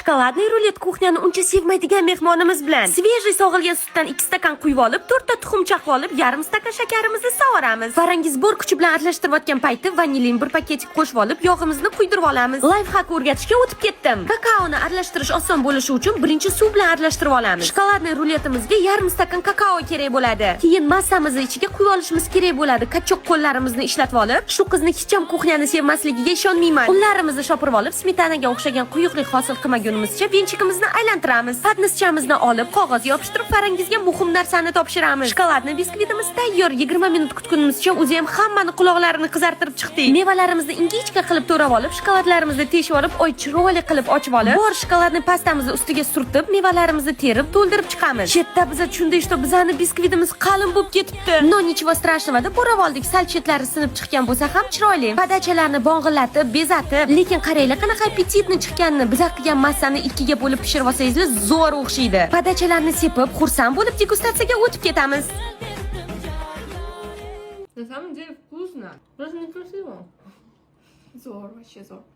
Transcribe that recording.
Шоколадный rulet кухня ni uncha sevmaydigan mehmonimiz bilan. Свежий sog'ilgan sutdan 2 stakan quyib olib, 4 ta tuxum chaqib olib, yarim stakan shakarimizni sovoramiz. Farangiz bor kuchi bilan aralashtirayotgan payti vanilin bir пакетик qo'shib olib, yog'imizni quydirib olamiz. Лайфхак o'rgatishga o'tib ketdim. Kakaoni aralashtirish oson bo'lishi uchun birinchi suv bilan aralashtirib olamiz. Шоколадный ruletimizga yarim stakan kakao kerak bo'ladi. Keyin massamizni ichiga quyib olishimiz kerak bo'ladi. Качок qo'llarimizni ishlatib olib, shu qizni hech ham кухня ni sevmasligiga ishonmayman. Unlarimizni shopirib olib, smetanaga o'xshagan quyuqlik hosil qilmagunimizcha венчик imizni aylantiramiz. Поднос chamizni olib, qog'oz yopishtirib, Farangizga muhim narsani topshiramiz. Шоколадный biskvitimiz tayyor. 20 minut kutgunimizcha o'zi ham hammani quloqlarini qizartirib chiqdik. Mevalarimizni ingichka qilib to'rab olib, shokoladlarimizni teshib olib, oy, chiroyli qilib ochib olib, bor шоколадный pastamizni ustiga surtib, mevalarimizni terib, to'ldirib chiqamiz. Chetda biza tushundik, что bizani biskvitimiz qalin bo'lib ketibdi. Но ничего страшного deb o'rab oldik. Sal chetlari sinib chiqqan bo'lsa ham chiroyli. Подача larni bong'illatib, bezatib, lekin qaranglar, qanaqa аппетитный chiqqanini. Biza qilgan massani ikkiga bo'lib pishirib olsangizlar, zo'r o'xshaydi. Подача larni sepib, xursand bo'lib degustatsiyaga o'tib ketamiz. На самом деле вкусно. Просто некрасиво. Zo'r, вообще zo'r.